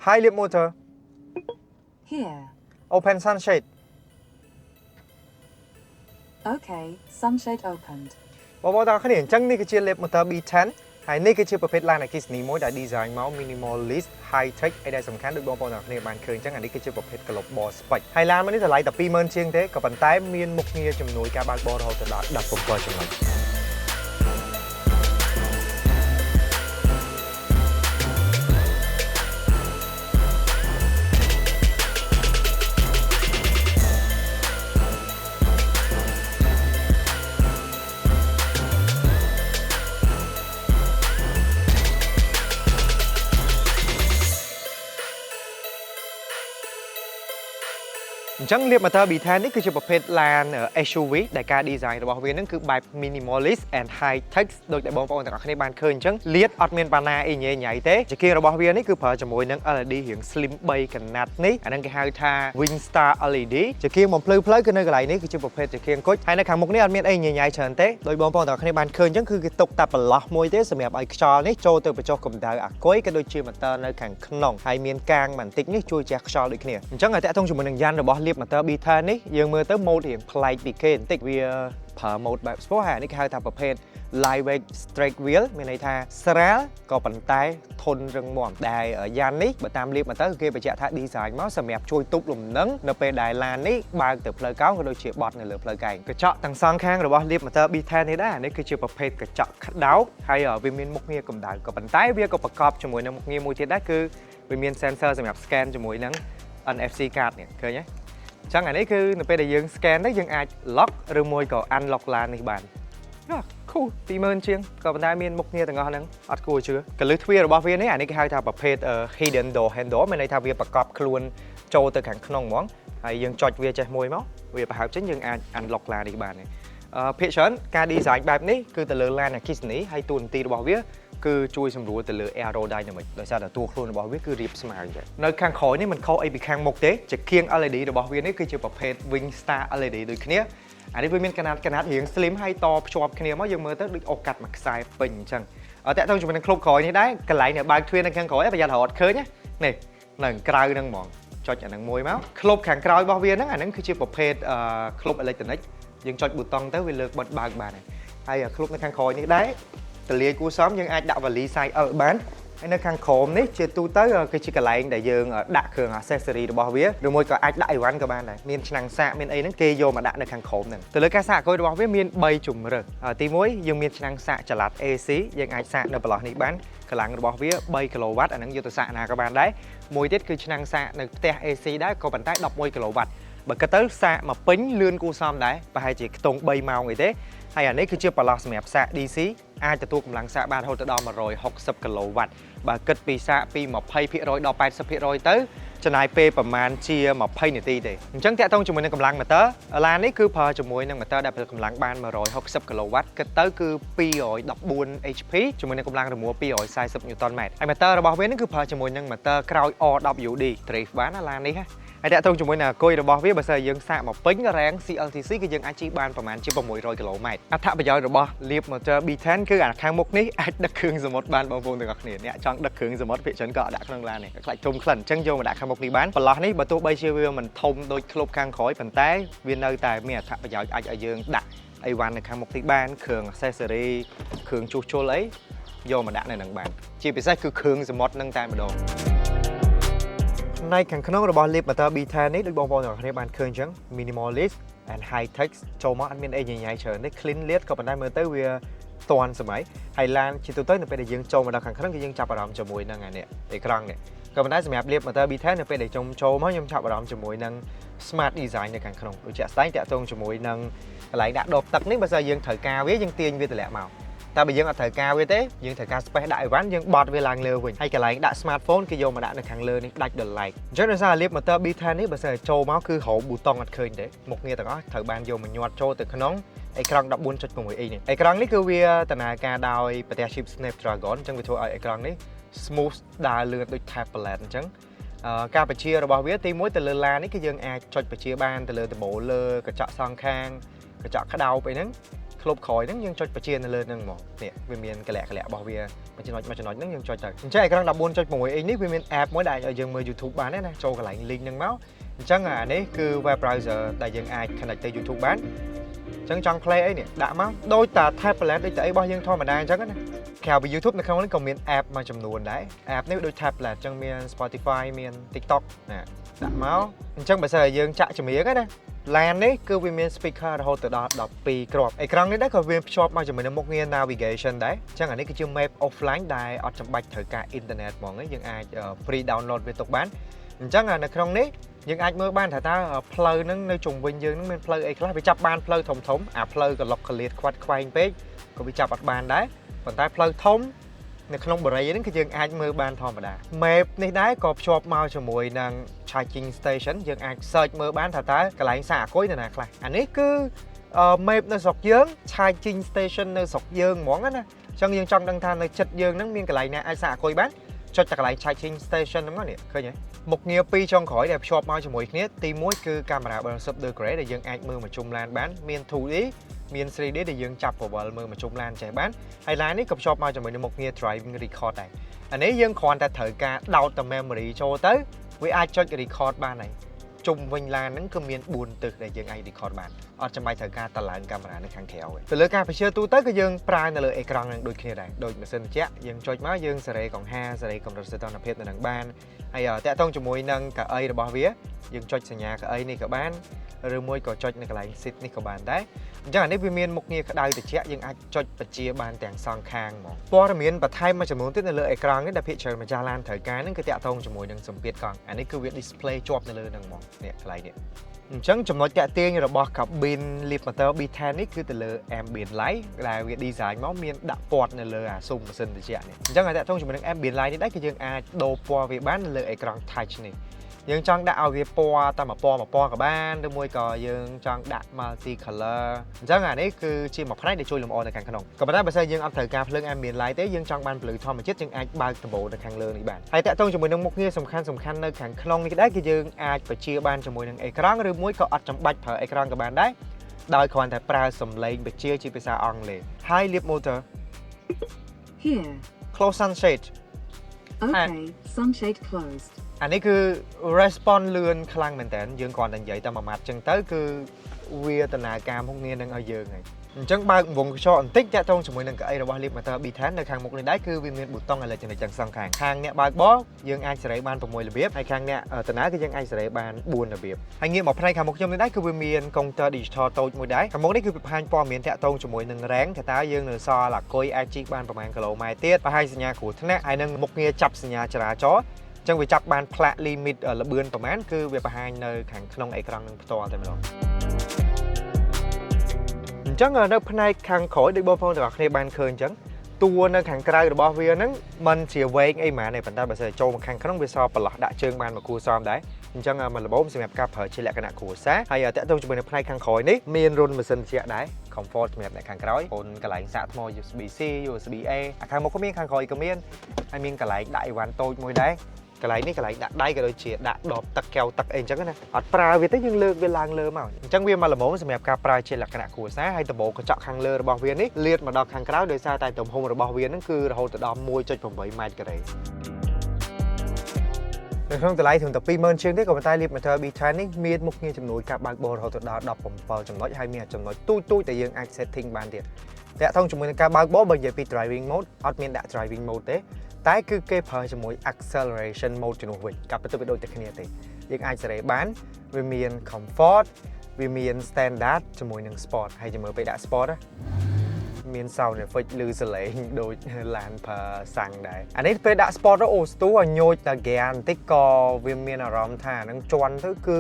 Hi, Leapmotor. Here. Open sunshade. Okay, sunshade opened. បងប្អូនទាំងអស់គ្នាអញ្ចឹងនេះគឺជា Leapmotor B10 ហើយនេះគឺជាប្រភេទឡានអគ្គិសនីមួយដែល design មក minimalist high tech ហើយដែលសំខាន់ដូចបងប្អូនទាំងអស់គ្នាបានឃើញអញ្ចឹងអានេះគឺជាប្រភេទ global spec ហើយឡានមួយនេះតម្លៃតែ20000ជាងទេក៏ប៉ុន្តែមានមុខងារជំនួយការបើកបររហូតដល់17ចំណុច អញ្ចឹង Leapmotor B10 នេះគឺជាប្រភេទឡាន SUV ដែលការ design របស់វានឹងគឺបែប minimalist and high tech ដូចដែលបងប្អូនទាំងអស់គ្នាបានឃើញអញ្ចឹងលាតអត់មានបាណាអីញ៉ៃញ៉ៃទេចង្កៀងរបស់វានេះគឺប្រើជាមួយនឹង LED រៀង slim 3កណាត់នេះអាហ្នឹងគេហៅថា Wingstar LED ចង្កៀងបំភ្លឺផ្លូវគឺនៅកន្លែងនេះគឺជាប្រភេទចង្កៀងគុជហើយនៅខាងមុខនេះអត់មានអីញ៉ៃញ៉ៃច្រើនទេដោយបងប្អូនទាំងអស់គ្នាបានឃើញអញ្ចឹងគឺគេទុកតែប្រឡោះមួយទេសម្រាប់ឲ្យខ្យល់នេះចូលទៅបញ្ចុះកម្ដៅអាគុយក៏ដូចជាម៉ូទ័រនៅខាងក្នុងហើយមានកាងបន្តិចនេះជួយជះខ្យល់ដូចគ្នាអញ្ចឹងឲ្យតាក់ទងជាមួយនឹងយ៉ានរបស់ Leapmotor B10 នេះយើងមើលទៅម៉ូដរៀងប្លែកពីគេបន្តិចវាប្រើម៉ូដបែប sport ហើយអានេះគេហៅថាប្រភេទ lightweight straight wheel មានន័យថាស្រាលក៏ប៉ុន្តែធន់រឹងមាំដែលយ៉ាននេះបើតាម Leapmotor គេបញ្ជាក់ថា design មកសម្រាប់ជួយទប់លំនឹងនៅពេលដែលឡាននេះបើកទៅផ្លូវកោងក៏ដូចជាបត់នៅលើផ្លូវកែងកញ្ចក់ទាំងសងខាងរបស់ Leapmotor B10 នេះដែរអានេះគឺជាប្រភេទកញ្ចក់ក្តោបហើយវាមានមុខងារកម្ដៅក៏ប៉ុន្តែវាក៏ប្រកបជាមួយនឹងមុខងារមួយទៀតដែរគឺវាមាន sensor សម្រាប់ scan ជាមួយនឹង NFC card នេះឃើញទេអញ្ចឹងអានេះគឺនៅពេលដែលយើង scan ទៅយើងអាច lock ឬមួយក៏ unlock ឡាននេះបាន ខូ20000ជាងក៏ប៉ុន្តែមានមុខងារទាំងអស់ហ្នឹងអត់គួរជឿកលឹះទ្វាររបស់វានេះអានេះគេហៅថាប្រភេទ hidden door handle មានន័យថាវាប្រកបខ្លួនចូលទៅខាងក្នុងហ្មងហើយយើងចុចវាចេះមួយមកវាប្រហើបចេញយើងអាច unlock ឡាននេះបានភាគច្រើនការ design បែបនេះគឺទៅលើឡានអគ្គិសនីហើយតួនាទីរបស់វាគឺជួយសម្រួលទៅលើ aerodynamic ដោយសារតែតួខ្លួនរបស់វាគឺរាបស្មើអញ្ចឹងនៅខាងក្រោយនេះមិនខុសអីពីខាងមុខទេចង្គៀង LED របស់វានេះគឺជាប្រភេទ Wingstar LED ដូចគ្នាអានេះវាមានកណាត់កណាត់រៀង slim ហើយតភ្ជាប់គ្នាមកយើងមើលទៅដូចអូសកាត់មួយខ្សែពេញអញ្ចឹងអត់តាក់ទងជាមួយនឹងក្លុបក្រោយនេះដែរកន្លែងដែលបើកទ្វារនៅខាងក្រោយប្រយ័ត្នរត់ឃើញណានេះនៅក្រៅហ្នឹងហ្មងចុចអាហ្នឹងមួយមកក្លុបខាងក្រោយរបស់វាហ្នឹងអាហ្នឹងគឺជាប្រភេទក្លុបអេឡិចត្រូនិកយើងចុចប៊ូតុងទៅវាលើកបិទបើកបានហើយក្លុបនៅខាងក្រោយនេះដែរតលាយគួរសមយើងអាចដាក់វ៉ាលី size L បានហើយនៅខាងក្រោមនេះជាទូទៅគឺជាកន្លែងដែលយើងដាក់គ្រឿង accessory របស់វាឬមួយក៏អាចដាក់អីវ៉ាន់ក៏បានដែរមានឆ្នាំងសាកមានអីហ្នឹងគេយកមកដាក់នៅខាងក្រោមហ្នឹងទៅលើការសាកអគុយរបស់វាមាន3ជម្រើសទី1យើងមានឆ្នាំងសាកចល័ត AC យើងអាចសាកនៅប្រឡោះនេះបានកម្លាំងរបស់វា3គីឡូវ៉ាត់អាហ្នឹងយកទៅសាកណាក៏បានដែរមួយទៀតគឺឆ្នាំងសាកនៅផ្ទះ AC ដែរក៏ប៉ុន្តែ11គីឡូវ៉ាត់បើគិតទៅសាកមកពេញលឿនគួរសមដែរប្រហែលជាខ្ទង់3ម៉ោងអីទេហើយអានេះគឺជាប្រឡោះសម្រាប់សាក DC អាចទទួលកម្លាំងសាកបានរហូតដល់160គីឡូវ៉ាត់បើគិតពីសាកពី20%ដល់80%ទៅចំណាយពេលប្រមាណជា20នាទីទេអញ្ចឹងតាក់ទងជាមួយនឹងកម្លាំងម៉ូទ័រឡាននេះគឺប្រើជាមួយនឹងម៉ូទ័រដែលផលិតកម្លាំងបាន160គីឡូវ៉ាត់គិតទៅគឺ214 HP ជាមួយនឹងកម្លាំងរមួល240 Newton m ហើយម៉ូទ័ររបស់វានេះគឺប្រើជាមួយនឹងម៉ូទ័រក្រោយ RWD drive បានណាឡាននេះណាហើយតាក់ទងជាមួយនឹងអាគុយរបស់វាបើសិនយើងសាកមកពេញរ៉េង CLTC គឺយើងអាចជិះបានប្រមាណជា600គីឡូម៉ែត្រអត្ថប្រយោជន៍របស់ Leapmotor B10 គឺអាខាងមុខនេះអាចដឹកគ្រឿងសមុទ្របានបងប្អូនទាំងអស់គ្នាអ្នកចង់ដឹកគ្រឿងសមុទ្រភាគច្រើនក៏ដាក់ក្នុងឡាននេះខ្លាចធំក្លិនអញ្ចឹងយកមកដាក់ខាងមុខនេះបានប្រឡោះនេះបើទោះបីជាវាមិនធំដូចក្លុបខាងក្រោយប៉ុន្តែវានៅតែមានអត្ថប្រយោជន៍អាចឲ្យយើងដាក់អីវ៉ាន់នៅខាងមុខនេះបានគ្រឿង accessory គ្រឿងជួសជុលអីយកមកដាក់នៅនឹងបានជាពិសេសគឺគ្រឿងសមុទ្រនឹងតែម្ដង ផ្នែកខាងក្នុងរបស់ Leapmotor B10 នេះដូចបងប្អូនទាំងអស់គ្នាបានឃើញអញ្ចឹង minimalist and high tech ចូលមកអត់មានអីញញ៉ៃច្រើនទេ clean លាតក៏ប៉ុន្តែមើលទៅវាទាន់សម័យហើយឡានជាទូទៅនៅពេលដែលយើងចូលមកដល់ខាងក្នុងគឺយើងចាប់អារម្មណ៍ជាមួយនឹងអានេះអេក្រង់នេះក៏ប៉ុន្តែសម្រាប់ Leapmotor B10 នៅពេលដែលខ្ញុំចូលមកខ្ញុំចាប់អារម្មណ៍ជាមួយនឹង smart design នៅខាងក្នុងដូចជាក់ស្ដែងតាក់ទងជាមួយនឹងកន្លែងដាក់ដបទឹកនេះបើសិនយើងត្រូវការវាយើងទាញវាទម្លាក់មកតែបើយើងអត់ត្រូវការវាទេយើងត្រូវការ space ដាក់អីវ៉ាន់យើងបត់វាឡើងលើវិញហើយកន្លែងដាក់ smartphone គេយកមកដាក់នៅខាងលើនេះដាច់ដល់ like អញ្ចឹងដោយសារ Leapmotor B10 នេះបើសិនចូលមកគឺរកប៊ូតុងអត់ឃើញទេមុខងារទាំងអស់ត្រូវបានយកមកញាត់ចូលទៅក្នុងអេក្រង់14.6អ៊ីនេះអេក្រង់នេះគឺវាដំណើរការដោយប្រភេទ chip Snapdragon អញ្ចឹងវាធ្វើឲ្យអេក្រង់នេះ smooth ដើរលឿនដូច tablet អញ្ចឹងការបញ្ជារបស់វាទីមួយទៅលើឡាននេះគឺយើងអាចចុចបញ្ជាបានទៅលើដំបូលលើកញ្ចក់សងខាងកញ្ចក់ក្តោបអីហ្នឹង ក្លុបក្រោយហ្នឹងយើងចុចបញ្ជានៅលើហ្នឹងហ្មងនេះវាមានកលៈកលៈរបស់វាមួយចំណុចមួយចំណុចហ្នឹងយើងចុចទៅអញ្ចឹងអេក្រង់14.6អ៊ីញនេះវាមាន app មួយដែលឲ្យយើងមើល YouTube បានដែរណាចូលកន្លែង link ហ្នឹងមកអញ្ចឹងអានេះគឺ web browser ដែលយើងអាច connect ទៅ YouTube បានអញ្ចឹងចង់ play អីនេះដាក់មកដូចតា tablet ដូចតាអីរបស់យើងធម្មតាអញ្ចឹងណាក្រៅពី YouTube នៅក្នុងនេះក៏មាន app មួយចំនួនដែរ app នេះដូច tablet អញ្ចឹងមាន Spotify មាន TikTok ណាដាក់មកអញ្ចឹងបើសិនជាយើងចាក់ចម្រៀងណាឡាននេះគឺវាមាន speaker រហូតទៅដល់12គ្រាប់អេក្រង់នេះដែរក៏វាភ្ជាប់មកជាមួយនឹងមុខងារ navigation ដែរអញ្ចឹងអានេះគឺជា map offline ដែលអត់ចាំបាច់ត្រូវការ internet ហ្មងឯងយើងអាច free download វាទុកបានអញ្ចឹងនៅក្នុងនេះយើងអាចមើលបានថាតើផ្លូវហ្នឹងនៅជុំវិញយើងហ្នឹងមានផ្លូវអីខ្លះវាចាប់បានផ្លូវធំធំអាផ្លូវកលុកកលៀតខ្វាត់ខ្វែងពេកក៏វាចាប់អត់បានដែរប៉ុន្តែផ្លូវធំនៅក្នុងបរិយាហ្នឹងគឺយើងអាចមើលបានធម្មតា map នេះដែរក៏ភ្ជាប់មកជាមួយនឹង charging station យើងអាច search មើលបានថាតើកន្លែងសាកអាគុយនៅណាខ្លះអានេះគឺ map នៅស្រុកយើង charging station នៅស្រុកយើងហ្មងណាអញ្ចឹងយើងចង់ដឹងថានៅចិត្តយើងហ្នឹងមានកន្លែងណាអាចសាកអាគុយបានចុចតែកន្លែង charging station ហ្នឹងមកនេះឃើញទេមុខងារពីរចុងក្រោយដែលភ្ជាប់មកជាមួយគ្នាទី1គឺកាមេរ៉ា30 degree ដែលយើងអាចមើលមកជុំឡានបានមាន 2D មាន 3D ដែលយើងចាប់ប្រវល់មើលមកជុំឡានចេះបានហើយឡាននេះក៏ភ្ជាប់មកជាមួយនឹងមុខងារ driving record ដែរអានេះយើងគ្រាន់តែត្រូវការដោតតែ memory ចូលទៅវាអាចចុច record បានហើយជុំវិញឡានហ្នឹងគឺមាន4ទិសដែលយើងអាច record បានអត់ចាំបាច់ត្រូវការតឡើងកាមេរ៉ានៅខាងក្រៅទេទៅលើការបញ្ជាទូទៅគឺយើងប្រើនៅលើអេក្រង់ហ្នឹងដូចគ្នាដែរដូចម៉ាស៊ីនត្រជាក់យើងចុចមកយើងសេរីកង្ហាសេរីកម្រិតសីតុណ្ហភាពនៅនឹងបានហើយតាក់ទងជាមួយនឹងកៅអីរបស់វាយើងចុចសញ្ញាកៅអីនេះក៏បានឬមួយក៏ចុចនៅកន្លែង seat នេះក៏បានដែរអញ្ចឹងអានេះវាមានមុខងារក្តៅត្រជាក់យើងអាចចុចបញ្ជាបានទាំងសងខាងហ្មងព័ត៌មានបន្ថែមមួយចំនួនទៀតនៅលើអេក្រង់នេះដែលភាគច្រើនម្ចាស់ឡានត្រូវការហ្នឹងគឺតាក់ទងជាមួយនឹងសម្ពាធកង់អានេះគឺវា display ជាប់នៅលើហ្នឹងហ្មងនេះកន្លែងនេះអញ្ចឹងចំណុចតាក់ទាញរបស់ cabin Leapmotor B10 នេះគឺទៅលើ ambient light ដែលវា design មកមានដាក់ពណ៌នៅលើអាស៊ុមម៉ាស៊ីនត្រជាក់នេះអញ្ចឹងឲ្យតាក់ទងជាមួយនឹង ambient light នេះដែរគឺយើងអាចដូរពណ៌វាបាននៅលើអេក្រង់ touch នេះយើងចង់ដាក់ឲ្យវាពណ៌តែមួយពណ៌មួយពណ៌ក៏បានឬមួយក៏យើងចង់ដាក់ multi color អញ្ចឹងអានេះគឺជាមួយផ្នែកដែលជួយលម្អនៅខាងក្នុងក៏ប៉ុន្តែបើសិនយើងអត់ត្រូវការភ្លើង ambient light ទេយើងចង់បានពន្លឺធម្មជាតិយើងអាចបើកដំបូលនៅខាងលើនេះបានហើយតាក់ទងជាមួយនឹងមុខងារសំខាន់សំខាន់នៅខាងក្នុងនេះដែរគឺយើងអាចបញ្ជាបានជាមួយនឹងអេក្រង់ឬមួយក៏អត់ចាំបាច់ប្រើអេក្រង់ក៏បានដែរដោយគ្រាន់តែប្រើសំឡេងបញ្ជាជាភាសាអង់គ្លេស Hi Leapmotor. Here. Close sunshade. Okay, sunshade closed. អានេះគឺ response លឿនខ្លាំងមែនតើយើងគ្រាន់តែនិយាយតែមួយម៉ាត់ចឹងទៅគឺវាដំណើរការមុខងារនឹងឲ្យយើងហើយអញ្ចឹងបើកវងខ្យល់បន្តិចតាក់ទងជាមួយនឹងកៅអីរបស់ Leapmotor B10 នៅខាងមុខនេះដែរគឺវាមានប៊ូតុងអេឡិចត្រូនិកទាំងសងខាងខាងអ្នកបើកបរយើងអាចសេរីបាន6របៀបហើយខាងអ្នកដំណើរគឺយើងអាចសេរីបាន4របៀបហើយងាកមកផ្នែកខាងមុខខ្ញុំនេះដែរគឺវាមានកុងទ័រ digital តូចមួយដែរខាងមុខនេះគឺបង្ហាញព័ត៌មានតាក់ទងជាមួយនឹង range ថាតើយើងនៅសល់អាគុយអាចជិះបានប្រហែលគីឡូម៉ែត្រទៀតបង្ហាញសញ្ញាគ្រោះថ្នាក់ហើយនឹងមុខងារចាប់សញ្ញាចរាចរណ៍អញ្ចឹងវាចាប់បានផ្លាក limit ល្បឿនប្រហែលគឺវាបង្ហាញនៅខាងក្នុងអេក្រង់នឹងផ្ទាល់តែម្ដងអញ្ចឹងនៅផ្នែកខាងក្រោយដូចបងប្អូនទាំងអស់គ្នាបានឃើញអញ្ចឹងតួនៅខាងក្រៅរបស់វាហ្នឹងมันជាវែងអីហ្មងទេប៉ុន្តែបើសិនចូលមកខាងក្នុងវាសល់ប្រឡោះដាក់ជើងបានមកគួរសមដែរអញ្ចឹងមកល្មមសម្រាប់ការប្រើជាលក្ខណៈគ្រួសារហើយតាក់ទងជាមួយនៅផ្នែកខាងក្រោយនេះមានរន្ធម៉ាស៊ីនត្រជាក់ដែរ comfort សម្រាប់អ្នកខាងក្រោយអូនកន្លែងសាកថ្ម USB C USB A អាខាងមុខក៏មានខាងក្រោយក៏មានហើយមានកន្លែងដាក់អីវ៉ាន់តូចមួយដែរកន្លែងនេះកន្លែងដាក់ដៃក៏ដូចជាដាក់ដបទឹកកែវទឹកអីអញ្ចឹងណាអត់ប្រើវាទេយើងលើកវាឡើងលើមកអញ្ចឹងវាមកល្មមសម្រាប់ការប្រើជាលក្ខណៈគ្រួសារហើយដំបូលកញ្ចក់ខាងលើរបស់វានេះលាតមកដល់ខាងក្រៅដោយសារតែទំហំរបស់វាហ្នឹងគឺរហូតដល់1.8ម៉ែត្រការ៉េនៅក្នុងតម្លៃត្រឹមតែ20000ជាងទេក៏ប៉ុន្តែ Leapmotor B10 នេះមានមុខងារជំនួយការបើកបររហូតដល់17ចំណុចហើយមានចំណុចទូចៗដែលយើងអាច setting បានទៀតតាក់ទងជាមួយនឹងការបើកបរបើនិយាយពី driving mode អត់មានដាក់ driving mode ទេតែគឺគេប្រើជាមួយ acceleration mode ជំនួសវិញកាប់ទៅវាដូចតែគ្នាទេយើងអាចសេរីបានវាមាន comfort វាមាន standard ជាមួយនឹង sport ហើយជាមួយពេលដាក់ sport ណាមាន sound effect ឮសលេងដូចឡានប្រើសាំងដែរអានេះពេលដាក់ sport ទៅអូស្ទូឲ្យញោចតែ gear បន្តិចក៏វាមានអារម្មណ៍ថាហ្នឹងជន់ទៅគឺ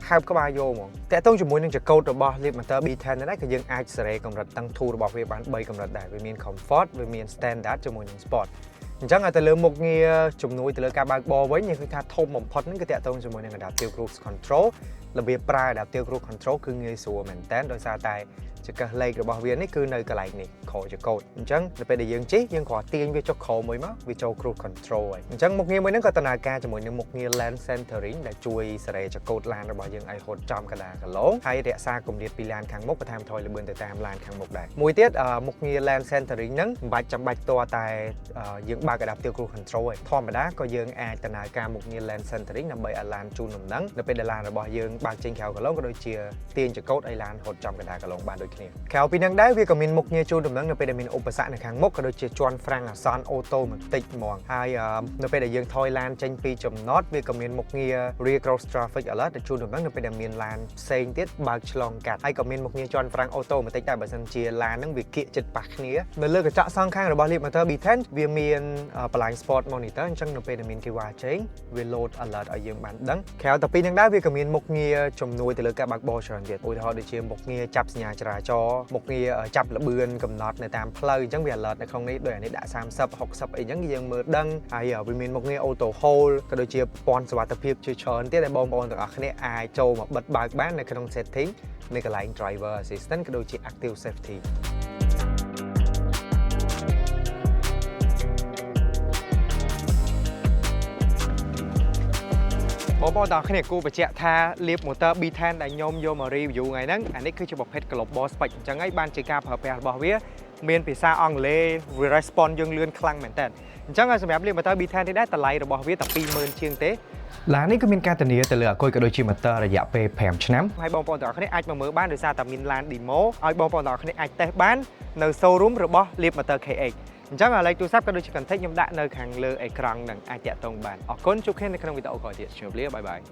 ហើបក្បាលយោហ្មងតាក់ទងជាមួយនឹងចកោតរបស់ Leapmotor B10 នេះដែរក៏យើងអាចសេរីកម្រិតតឹងធូររបស់វាបាន3កម្រិតដែរវាមាន comfort វាមាន standard ជាមួយនឹង sport អញ្ចឹងឲ្យទៅលើមុខងារជំនួយទៅលើការបើកបរវិញយើងឃើញថាធំបំផុតហ្នឹងគឺតាក់ទងជាមួយនឹង adaptive cruise control របៀបប្រើ adaptive cruise control គឺងាយស្រួលមែនតើដោយសារតែជា ចង្កឹះលេខរបស់វានេះគឺនៅកន្លែងនេះក្រោយចង្កូតអញ្ចឹងនៅពេលដែលយើងជិះយើងគ្រាន់ទាញវាចុះក្រោមមួយមកវាចូល cruise control ហើយអញ្ចឹងមុខងារមួយហ្នឹងក៏ដំណើរការជាមួយនឹងមុខងារ lane centering ដែលជួយសេរីចង្កូតឡានរបស់យើងឲ្យហត់ចំកណ្ដាលគន្លងហើយរក្សាគម្លាតពីឡានខាងមុខបន្ថែមថយល្បឿនទៅតាមឡានខាងមុខដែរមួយទៀតមុខងារ lane centering ហ្នឹងមិនបាច់ចាំបាច់តតែយើងបើក adaptive cruise control ឯងធម្មតាក៏យើងអាចដំណើរការមុខងារ lane centering ដើម្បីឲ្យឡានជូនដំណឹងនៅពេលដែលឡានរបស់យើងបើកចេញក្រៅគន្លងក៏ដូចជាទាញចង្កូតឲ្យឡានហត់ចំកណ្ដាលគន្លងបានដូចគ្នាក្រៅពីហ្នឹងដែរវាក៏មានមុខងារជូនដំណឹងនៅពេលដែលមានឧបសគ្គនៅខាងមុខក៏ដូចជាជាន់ហ្វ្រាំងអាសន្ន automatic ហ្មងហើយនៅពេលដែលយើងថយឡានចេញពីចំណតវាក៏មានមុខងារ rear cross traffic alert ដែលជូនដំណឹងនៅពេលដែលមានឡានផ្សេងទៀតបើកឆ្លងកាត់ហើយក៏មានមុខងារជាន់ហ្វ្រាំង automatic ដែរបើសិនជាឡានហ្នឹងវាគៀកចិត្តប៉ះគ្នានៅលើកញ្ចក់សងខាងរបស់ Leapmotor B10 វាមាន blind spot monitor អញ្ចឹងនៅពេលដែលមានគេវ៉ាចេញវា load alert ឲ្យយើងបានដឹងក្រៅតែពីហ្នឹងដែរវាក៏មានមុខងារជំនួយទៅលើការបើកបរច្រើនទៀតឧទាហរណ៍ដូចជាមុខងារចាប់សញ្ញាចរាចរណ៍មុខងារចាប់ល្បឿនកំណត់នៅតាមផ្លូវអញ្ចឹងវា alert នៅក្នុងនេះដូចអានេះដាក់30 60អីអញ្ចឹងយើងមើលដឹងហើយវាមានមុខងារ auto hold ក៏ដូចជាប្រព័ន្ធសុវត្ថិភាពជាច្រើនទៀតដែលបងប្អូនទាំងអស់គ្នាអាចចូលមកបិទបើកបាននៅក្នុង setting នៅកន្លែង driver assistant ក៏ដូចជា active safety។ បងប្អូនទាំងអស់គ្នាគួរបញ្ជាក់ថា Leapmotor B10 ដែលខ្ញុំយកមក review ថ្ងៃហ្នឹងអានេះគឺជាប្រភេទ global spec អញ្ចឹងហើយបានជាការប្រើប្រាស់របស់វាមានភាសាអង់គ្លេស response យើងលឿនខ្លាំងមែនតើអញ្ចឹងហើយសម្រាប់ Leapmotor B10 នេះដែរតម្លៃរបស់វាតែ20000ជាងទេឡាននេះគឺមានការធានាទៅលើអាគុយក៏ដូចជាម៉ូទ័ររយៈពេល5ឆ្នាំហើយបងប្អូនទាំងអស់គ្នាអាចមកមើលបានដោយសារតែមានឡាន demo ឲ្យបងប្អូនទាំងអស់គ្នាអាចតេស្តបាននៅ showroom របស់ Leapmotor KH។ អញ្ចឹងលេខទូរស័ព្ទក៏ដូចជា contact ខ្ញុំដាក់នៅខាងលើអេក្រង់នឹងអាចតាក់ទងបានអរគុណជួបគ្នានៅក្នុងវីដេអូក្រោយទៀតជម្រាបលា bye bye.